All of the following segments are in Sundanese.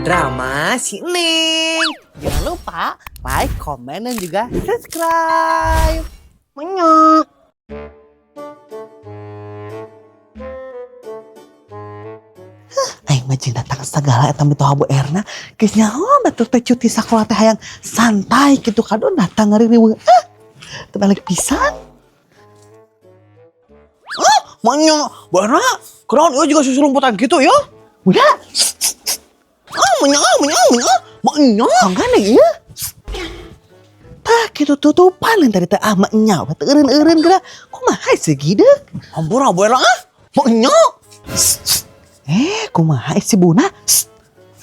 Drama si Neng. Jangan lupa like, komen, dan juga subscribe. Menyok. Aing mah jeung datang segala eta mitoha Bu Erna. Geus nyaho batur teh cuti sakola teh hayang santai kitu, kadon datang ngaririweuh. Ah, teu balik pisan. Ah, maenya, Bu Erna, kunaon ieu juga susulumputan gitu ya? Bunda, Ah, maenya, maenya, maenya, maenya. Tonggan ieu. Tah kitu tutupan yang tadi teh, ah, maenya we teu eureun-eureun geura. Kumaha segideuk? Hampura, Bu Erna, ah, maenya. Eh, kumaha si Buna?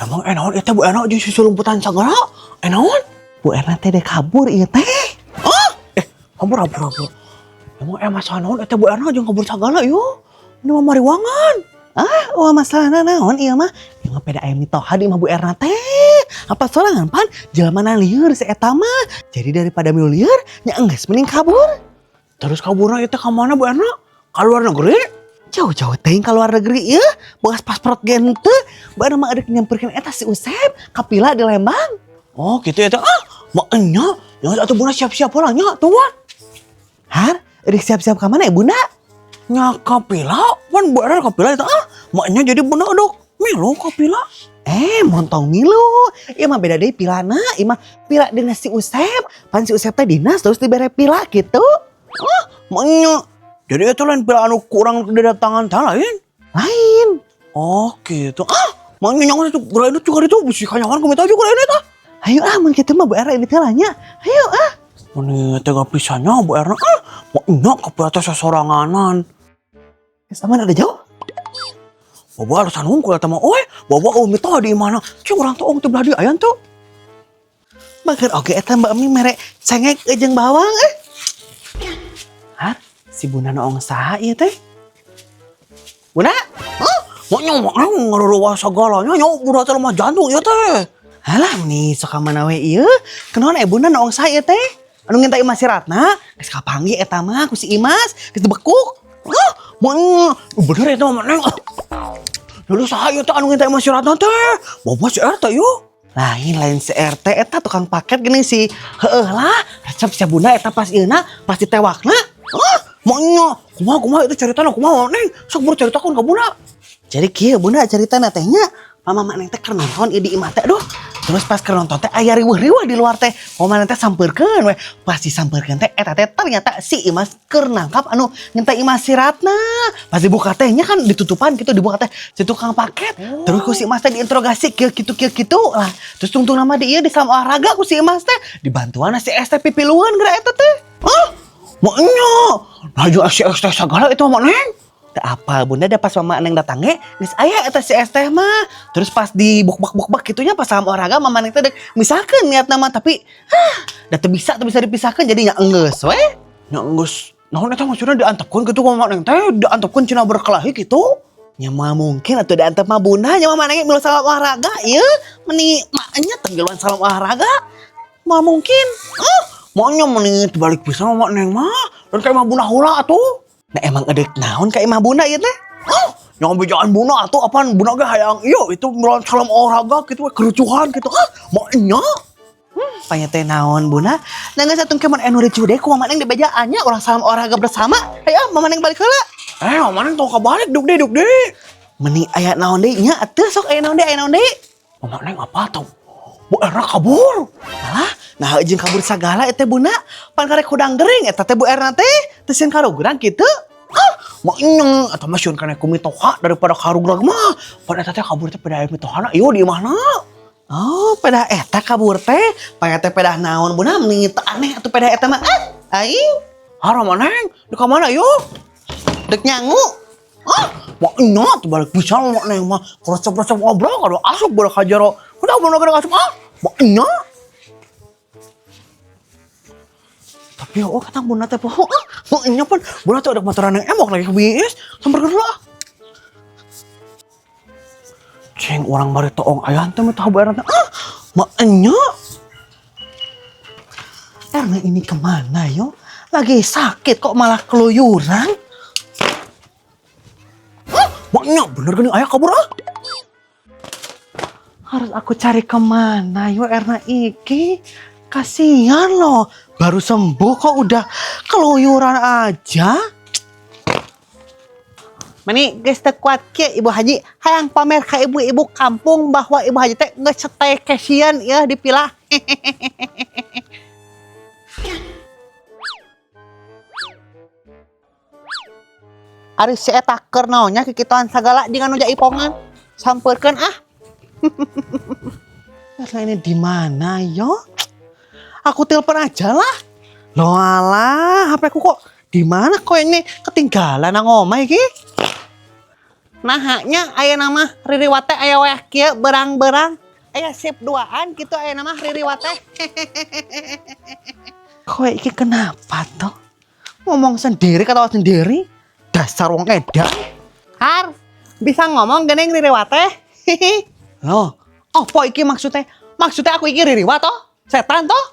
Emang naon ieu teh, Bu Erna, jeung susulumputan sagala? Naon? Bu Erna teh dek kabur ieu teh. Ah, eh, hampura, hampura, hampura. Emang masalah naon eta Bu Erna jeung kabur sagala ieu? Ini mah mariwangan. Ah, wah, masalahna naon ieu mah? Ieu mah peda aya mitoha di imah Bu Erna teh. Apa sorangan pan jelema lieur si eta mah. Jadi daripada milu lieur, nya enggeus mending kabur. Terus kaburna ieu teh ka mana, Bu Erna? Ka luar negeri? Jauh-jauh teuing ka luar negeri ieu, bekas paspor ge henteu. Bu Erna mah arek nyamperkeun eta si Usep ka vila di Lembang. Oh, gitu ya teh. Ah, maenya. Jangan atuh Bunda siap-siap heula nya tuan. Har, arek siap-siap ka mana ya, Bunda? Nya ka vila, pan Bu Erna ka vila eta ah. Maenya jadi Bunda dok milu ka vila. Eh, montong milu. Ieu mah beda deui vilana, ieu mah vila dinas si Usep. Pan si Usep teh dinas terus dibere vila gitu. Ah, maenya. Jadi itu lain vila anu kurang didatangan teh lain? Lain. Oh, gitu. Ah, maenya nyangon itu geura itu juga itu bisi kanyawan ku minta juga ini tah. Ayo ah, mun kitu mah Bu Erna ini teh lah nya. Ayo ah. Meni tega pisannya Bu Erna ah. Maenya ka vila teh sasoranganan. Sama ada jauh? Bawa alasan hungkul eta mah euy, bawa eueuh mitoha di imahna. Cing urang tuh teh belah dieu aya tuh. Makan oge eta Mbak Mi mere cengek jeung bawang eh. Har, si Bunda noong saha ieu teh? Bunda? Hah? Maenya mah ngaruruwah sagalanya nya Bunda teh lemah jantung ieu teh. Halah nih sok ka mana we ieu? Kunaon eh Bunda noong saha ieu teh? Anu ngintai Imas si Ratna, geus kapanggih eta mah ku si Imas, geus dibekuk. Hah? Maenya bener eta mah Neng. Lalu saha ieu teh anu ngintai Imas si Ratna teh? Bawa si RT ieu. Lain, lain si RT eta, tukang paket gini si heueuh lah. Resep si Bunda eta pas ieuna, pas ditewakna. Hah? Maenya kumaha, kumaha itu ceritana, kumaha, Neng? Sok buru caritakeun ka Bunda. Jadi kieu, Bunda, caritana teh nya. Mama mak neng teh keur nonton ieu di imah teh, aduh. Terus pas keur nonton teh aya riweuh-riweuh di luar teh. Mama neng teh sampeurkeun we. Pas disampeurkeun teh eta teh ternyata si Imas keur nangkap anu ngintai Imas si Ratna. Pas dibuka teh nya kan ditutupan gitu, dibuka teh si tukang paket. Terus ku si Imas teh diinterogasi kieu kitu kieu kitu lah. Terus tungtung nama di ieu di salam olahraga ku si Imas teh dibantuan si S teh pipiluan geura eta teh. Hah? Maenya. Nah jeung si S teh sagala itu mah, Neng. Teu apa, Bunda, da pas mama neng datang ge geus aya eta si S teh mah. Terus pas di buk bak buk bak kitunya pas salam olahraga, mama neng teh dek misahkeun niatna mah, tapi ah, da teu bisa dipisahkeun, jadinya enggeus we. Nya enggeus naon eta maksudna, diantepkeun kitu ku mama neng teh, diantepkeun cenah berkelahi kitu? Nya moal mungkin atuh diantep mah, Bunda, nya mama neng milu salam olahraga ieu meni maknya teh miluan salam olahraga. Moal mungkin. Ah, maenya meni balik pisan mama neng mah dan ka imah Bunda heula atuh. Nah, emang edek naon ka imah Bunda ieu teh? Ah, yang bejaan Bunda atuh, apaan Bunda ge hayang ieu itu miluan salam olahraga gitu we, kericuhan gitu. Ah, maenya. Panya teh naon, Bunda? Nah, geus atuh kemun anu ricuh deui ku mama neng dibejaan nya urang salam olahraga bersama. Ayo mama neng balik heula. Eh, mama neng tong kabalik, duk deui, duk deui. Meni aya naon deui nya atuh, sok aya naon deui, aya naon deui? Mama neng apa tuh? Bu Erna kabur. Alah, nah jeung kabur sagala eta Bunda. Pan karek hudang gering eta teh Bu Erna teh. Teu sieun karugrag kitu. Ah, maenya eta mah sieun kana ku mitoha daripada karugrag mah. Pan eta teh kabur teh pada aya mitohana ieu di imahna. Oh, pedah eta kabur teh. Paya teh pedah naon, Bunda, meni teu aneh atuh pedah eta mah. Ah, aing Hara maneng, di ka mana ieu? Dek nyangu. Ah, maenya tuh balik pisan mama neng mah. Resep-resep ngobrol kalau asup bola ka jero. Udah bener bener asup ah. Maenya. Tapi oh, kata Bunda teh poho ah. Maenya pan Bunda teh ada motoran yang emok lagi ke BIS. Samperkeun heula ah. Ceng orang bari toong aya teh mah tahu teh. Ah, maenya. Erna ini kemana yo? Lagi sakit kok malah keluyuran? Ah, maenya bener gini aya kabur ah. Harus aku cari kemana yo Erna iki? Kasihan loh, baru sembuh kok udah keluyuran aja. Meni geus teu kuat kieu Ibu Haji hayang pamer ka ibu-ibu kampung bahwa Ibu Haji teh geus staycation ya di villa. Ari si eta keur naonnya kikituan sagala jeung anu jaipongan. Sampeurkeun ah. Erna ini di mana yo? Aku telepon aja lah. Loh alah, HP ku kok di mana kok ini ketinggalan nang omah iki? Nah, nya aya nama Ririwat teh aya wayah kieu berang-berang. Aya sip duaan gitu aya nama Ririwat teh. Kowe iki kenapa toh? Ngomong sendiri ketawa sendiri. Dasar wong edan. Har, bisa ngomong geuning Ririwat teh. Loh, apa iki maksudnya? Maksudnya aku iki Ririwat toh? Setan toh?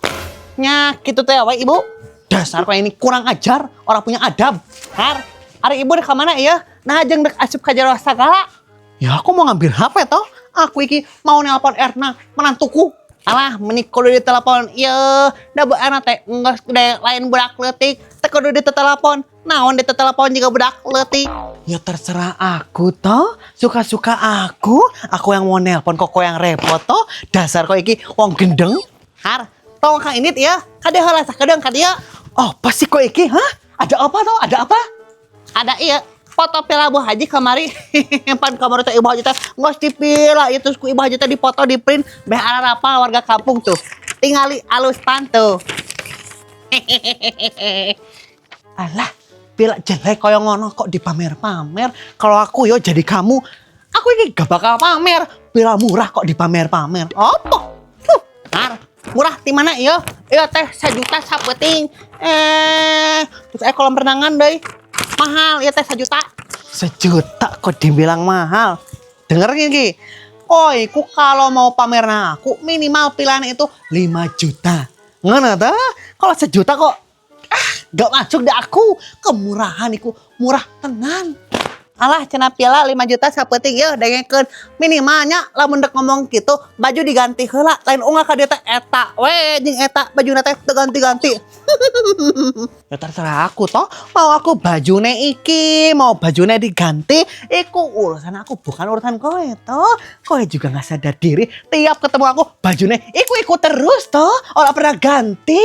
Nya kitu teh we ibu. Dasar kowe ini kurang ajar, orang punya adab. Har, ari ibu dek ka mana ieu? Nah, jeung dek asup ka jero sagala. Ya aku mau ngambil HP toh. Aku iki mau nelpon Erna, menantuku. Alah, meni kudu ditelepon. Ieu, da bu Erna teh geus gede lain budak leutik. Teh kudu ditelepon. Naon ditelepon juga budak leutik. Ya terserah aku toh, suka-suka aku. Aku yang mau nelpon kok kowe yang repot toh. Dasar kok iki wong gendeng. Har, tong ka indit ya. Kade heula sakedeung ka dieu. Oh, pasti kok iki, hah? Ada apa toh? Ada apa? Ada iya. Foto pila Bu Haji kamari. Pan kamari teh Ibu Haji teh geus dipila itu ku Ibu Haji teh dipoto di print beh ararapal warga kampung tuh. Tingali alus pan tuh. Alah, pila jelek kaya ngono kok dipamer-pamer. Kalau aku yo jadi kamu, aku ini gak bakal pamer. Pila murah kok dipamer-pamer. Apa? Huh, har, murah di mana iya? Iya teh 1 juta sapeuting. Terus kolam renangan deui. Mahal, iya teh 1 juta. 1 juta kok dibilang mahal. Denger gini. Oh, iku kalau mau pamer nah aku minimal pilihan itu 5 juta. Ngono tuh? Kalau 1 juta kok ah, gak masuk di aku. Kemurahan iku, murah tenan. Alah cenah pila 5 juta sapeuting yeuh dengekeun minimalnya lamun dek ngomong gitu baju diganti heula lain unggal ka dieu teh eta we jeung eta bajuna teh teu ganti-ganti. Ya terserah aku toh, mau aku bajune iki, mau bajune diganti, iku urusan aku bukan urusan kowe toh. Kowe juga nggak sadar diri, tiap ketemu aku bajune iku iku terus toh, ora pernah ganti.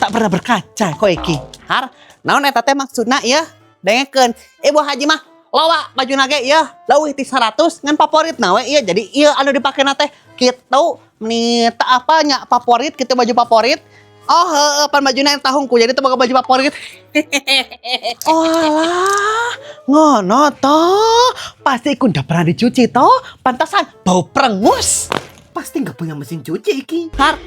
Tak pernah berkaca kowe iki. Har, naon eta teh maksudna ya? Dengekeun, Ibu Haji mah loba bajuna ge ya, leuwih ti 100 ngan favorit na we ieu. Jadi ieu anu dipakena teh kitu meni tak apa nya favorit kitu baju favorit. Oh, heeh, pan bajuna yang tahungku jadi teu boga baju favorit. Oh alah, ngono toh. Pasti iku ndak pernah dicuci toh. Pantasan bau prengus. Pasti nggak punya mesin cuci iki. Har,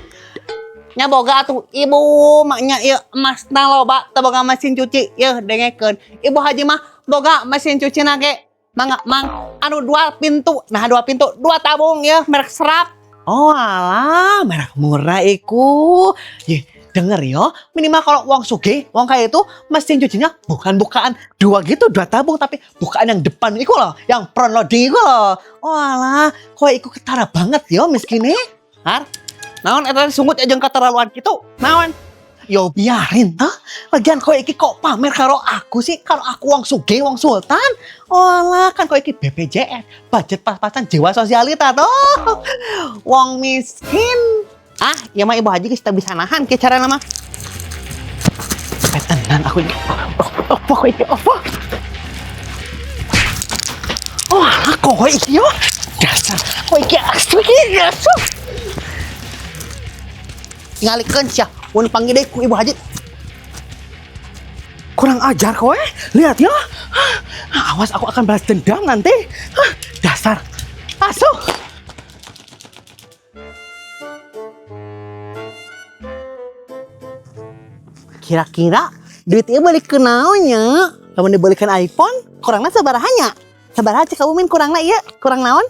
nya boga atuh ibu maknya ieu emasna loba teu boga mesin cuci yeuh dengekeun. Ibu Haji mah boga mesin cuci na ge. Mangga mang anu dua pintu. Nah dua pintu, dua tabung ya merek Serap. Oh alah, merek murah iku. Ye, denger yo, minimal kalau wong sugih, wong kaya itu mesin cucinya bukan bukaan dua gitu, dua tabung, tapi bukaan yang depan iku loh, yang front loading iku loh. Oh alah, kowe iku ketara banget yo miskinnya. Har, naon eta sungut aja keterlaluan gitu. Naon? Yo biarin toh. Lagian kowe iki kok pamer karo aku sih, karo aku wong sugih, wong sultan. Oh alah, kan kowe iki BPJS, budget pas-pasan jiwa sosialita toh. Wong miskin. Ah, ya mah Ibu Haji geus teu bisa nahan ke cara nama. Tenan aku ini. Apa kowe iki? Apa? Oh, alah kowe iki yo. Dasar kowe iki asu iki asu. Tingalikeun sia, mun panggil deui ku Ibu Haji. Kurang ajar kowe. Lihat ya. Awas aku akan balas dendam nanti. Hah, dasar. Asu. Kira-kira duitnya beli ke naonnya? Lamun dibelikan iPhone, kurangnya sabaraha? Sabaraha cek kamu min kurangna iya? Kurang naon?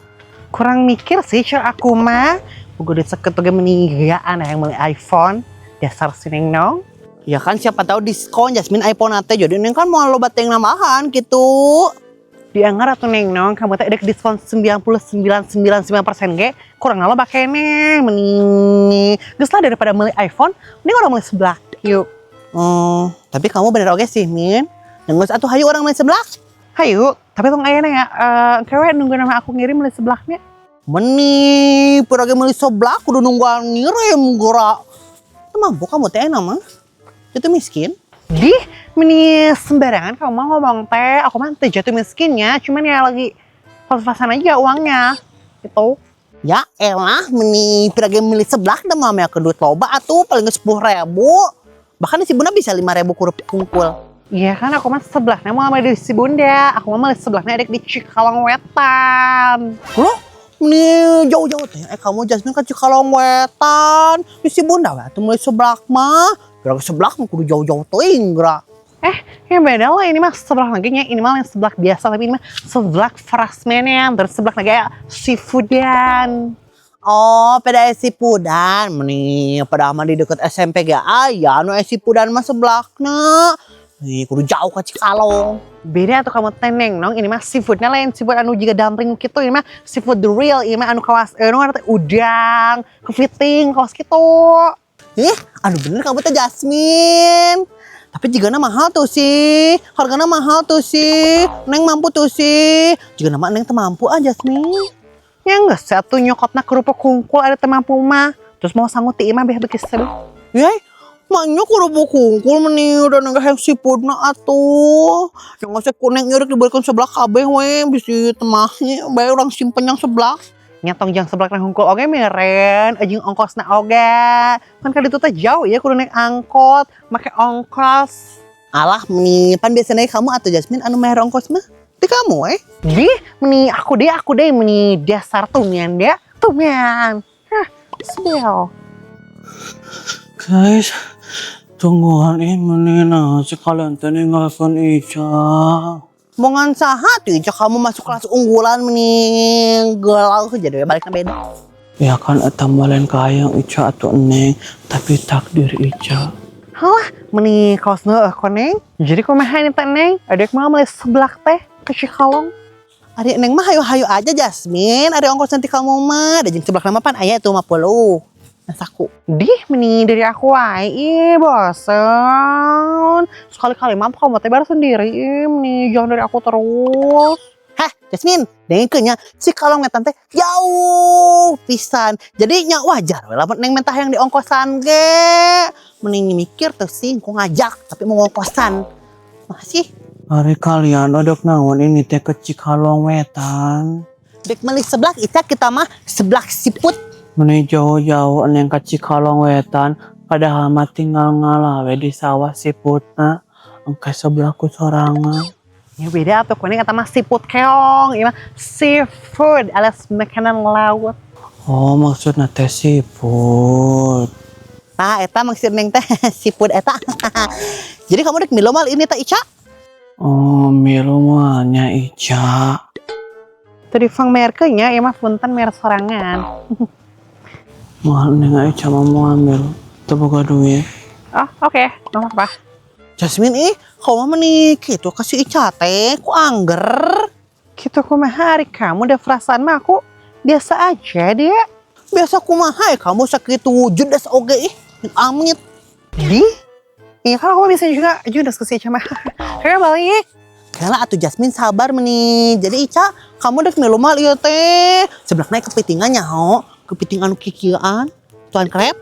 Kurang mikir sih cek aku mah. Buku duit seket oge meninggiaan yang beli iPhone. Dasar sineng nong. Ya kan siapa tahu diskon Jasmine iPhone ate jadi ini kan mau loba yang nambahan gitu. Dianggar atuh, Neng Nong, kamu teh ada diskon 99,99% ge, kurang loba keneh meni. Geus lah, daripada beli iPhone, mending urang beli seblak. Yuk. Oh, tapi kamu bener oge sih, Min. Geus atuh, hayu urang beli seblak. Hayu, tapi tong ayeuna ya, eh kewe nunggu nama aku ngirim beli seblaknya. Meni, pura ge meuli seblak kudu nungguan ngirim geura. Teu mampu kamu teh enak mah. Itu miskin. Dih, meni sembarangan kamu mau ngomong teh. Aku mah teu jatuh miskinnya, cuman ya lagi pas-pasan aja uangnya. Gitu. Ya elah, meni pira ge meuli seblak da mah ke duit loba atuh, paling 10.000. Bahkan si Bunda bisa 5.000 kerupuk kungkul. Iya kan, aku mah seblaknya mau sama di si Bunda. Aku mah meuli seblaknya ada di Cikalong Wetan. Loh, meni jauh-jauh teh. Eh, kamu Jasmine ke Cikalong Wetan. Di si Bunda we atuh meuli seblak mah. Geura seblak mah kudu jauh-jauh teuing geura. Eh, ya beda lah, ini mah seblak lagi nya. Ini mah yang seblak biasa, tapi ini mah seblak prasmanan. Terus seblak lagi kayak seafoodan. Oh, pada seafoodan. Meni pada mah di deket SMP ge aya anu seafoodan mah seblakna. Ih, kudu jauh ke Cikalong. Beda tuh kamu teh, Neng Nong, ini mah seafoodnya lain seafood anu juga dumpling gitu, ini mah seafood the real, ini mah anu kawas anu teh udang, kepiting, kawas gitu. Ih, anu bener kamu teh, Jasmine. Tapi jigana mahal tuh sih. Harganya mahal tuh sih. Neng mampu tuh sih. Jigana mah Neng teu mampu ah, Jasmine. Ya enggak satu nyokotna kerupuk kungkul ada teu mampu mah. Terus mau sanggup ti imah beh beuki seru. Yey, maknya kerupuk kungkul meni udah nggak yang seafoodna atuh. Yang ngasih kuning nyurik diberikan seblak kabeh we bisi temahnya bae urang simpen yang seblak. Nya tong jang seblak na hungkul oge meren, jeung ongkosna oge. Kan ka ditu teh jauh ya, kudu naik angkot, make ongkos. Alah, meni pan biasanya kamu atau Jasmine anu bayar ongkos mah. Di kamu eh. Di meni aku deh meni dasar tumian dia, tumian. Hah, sebel. Guys, tungguan ini meni nah si kalian teh ninggalkan Ica. Bongan saha tuh Ica, kamu masuk kelas unggulan meni galau jadi baliknya beda. Ya kan eta mah lain kahayang Ica atau Neng, tapi takdir Ica. Halah, meni kaos neueuh koneng. Jadi kumaha ini teh, Neng? Ada yang mau beli seblak teh ke Cikalong? Ari Neng mah hayu-hayu aja, Jasmine. Ari ongkos nanti kamu mah. Ada jeung seblak nama pan aya tuh 50. Nah, saku. Dih, meni dari aku wae. Ih, bosen. Sekali-kali mah kamu teh bayar sendiri. Ih, meni jangan dari aku terus. Hah, Jasmine, dengekeun nya, Cikalong Wetan teh jauh pisan. Jadi nya wajar we lamun Neng mentah yang di ongkosan ge. Mending mikir tuh sih, ku ngajak tapi mau ngongkosan. Masih Ari kalian odok naon ini teh ke Cikalong Wetan? Dek meuli seblak, Ica, kita mah seblak siput. Meni jauh-jauh Neng ke Cikalong Wetan, padahal mah tinggal ngalah we di sawah siputna. Engke seblakku sorangan. Ya beda tuh, kuning kata mah siput keong, ini mah seafood alias makanan laut. Oh, maksudnya teh siput. Nah, eta maksud Neng teh seafood eta. Jadi kamu dek milu mal ini teh, Ica? Oh, milu moalnya Ica. Tadi fang merkenya ya mah punten merek sorangan. Moal Neng, Ica mah mau ambil. Teu boga duit. Oh, oke, nggak apa-apa. Jasmine ih, kau mah meni gitu kasih Ica teh, ku angger. Gitu kumaha hari kamu udah perasaan mah aku biasa aja dia. Biasa kumaha ya, kamu sakitu judes oge ih, amit. Di? Iya kan aku bisa juga judes ke si Ica mah. Ayo balik. Kela atuh, Jasmine, sabar meni. Jadi Ica, kamu dek milu mal ieu teh. Sebelah naik kepitingannya ho, kepiting anu kikieuan. Tuan krep.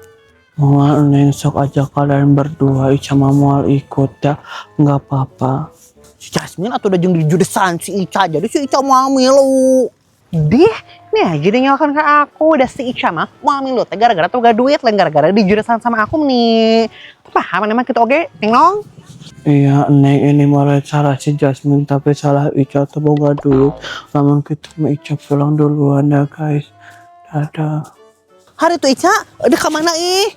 Moal Neng, sok aja kalian berdua, Ica mah moal ikut ya. Nggak apa-apa. Si Jasmine atau udah jeung dijudesan si Ica, jadi si Ica mau milu. Dih, nih aja dia nyalakan ke aku. Udah si Ica mah mau milu teh gara-gara tuh gak duit, lain gara-gara dijudesan sama aku nih. Paham emang gitu oge, Neng Nong? Iya, Neng, ini malah salah si Jasmine, tapi salah Ica tuh boga duit. Lamun gitu mah Ica pulang duluan ya, guys. Dadah. Hari tuh Ica, udah kemana ih?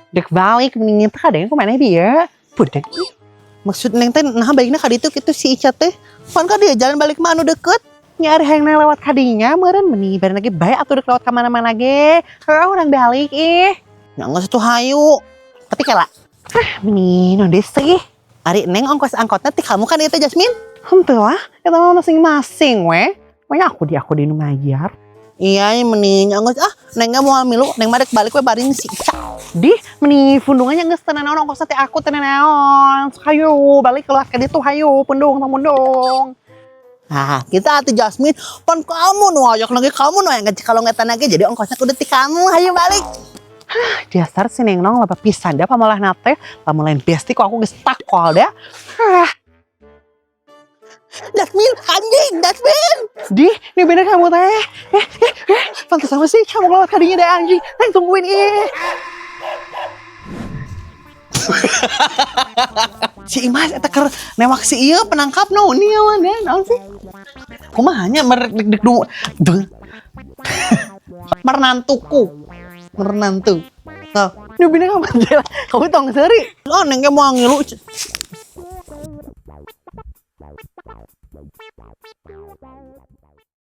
Dek balik, mendingin teh kadang kemana dia? Budak ih. Maksud Neng teh, nah baliknya kali itu gitu si Ica teh. Pan kan dia jalan balik mah anu deket. Nyari yang lewat kadinya meureun meni bareng lagi baik atau dek lewat kemana-mana ge. Kalau orang balik ih. Ya nggak satu hayu. Tapi kela. Ah, meni non sih. Ari Neng ongkos angkotnya ti kamu kan itu, Jasmine? Henteu lah, eta mah masing-masing we. Makanya aku di nu ngajar. Iya, mending geus ah, neng ge moal milu, neng mah dek balik we bareng si Ica. Dih, meni pundungannya geus teu nanaon ongkosna teh aku teu nanaon. Sok hayu balik keluar ka ditu hayu pundung tong pundung. Nah, kita atuh Jasmine, pan kamu nu ayak lagi kamu nu yang kalau ngetan lagi jadi ongkosnya kudu ti kamu, hayu balik. Hah, dasar si Neng Nong loba pisan dah pamalah teh, lamun lain bestie kok aku geus takol dah. Hah. Jasmine, anjing, Jasmine. Dih, ini bener kamu teh. Eh, eh, eh, pantas sama sih kamu lewat kadinya deh anjing. Neng tungguin ih. Si Imas eta keur newak si ieu penangkap no niawan ya naon sih? Kumaha nya mer deg deg du deng. Mernantuku. Mernantu. Nah, ini bener kamu kamu tong seuri. Oh, neng ge moal ngilu.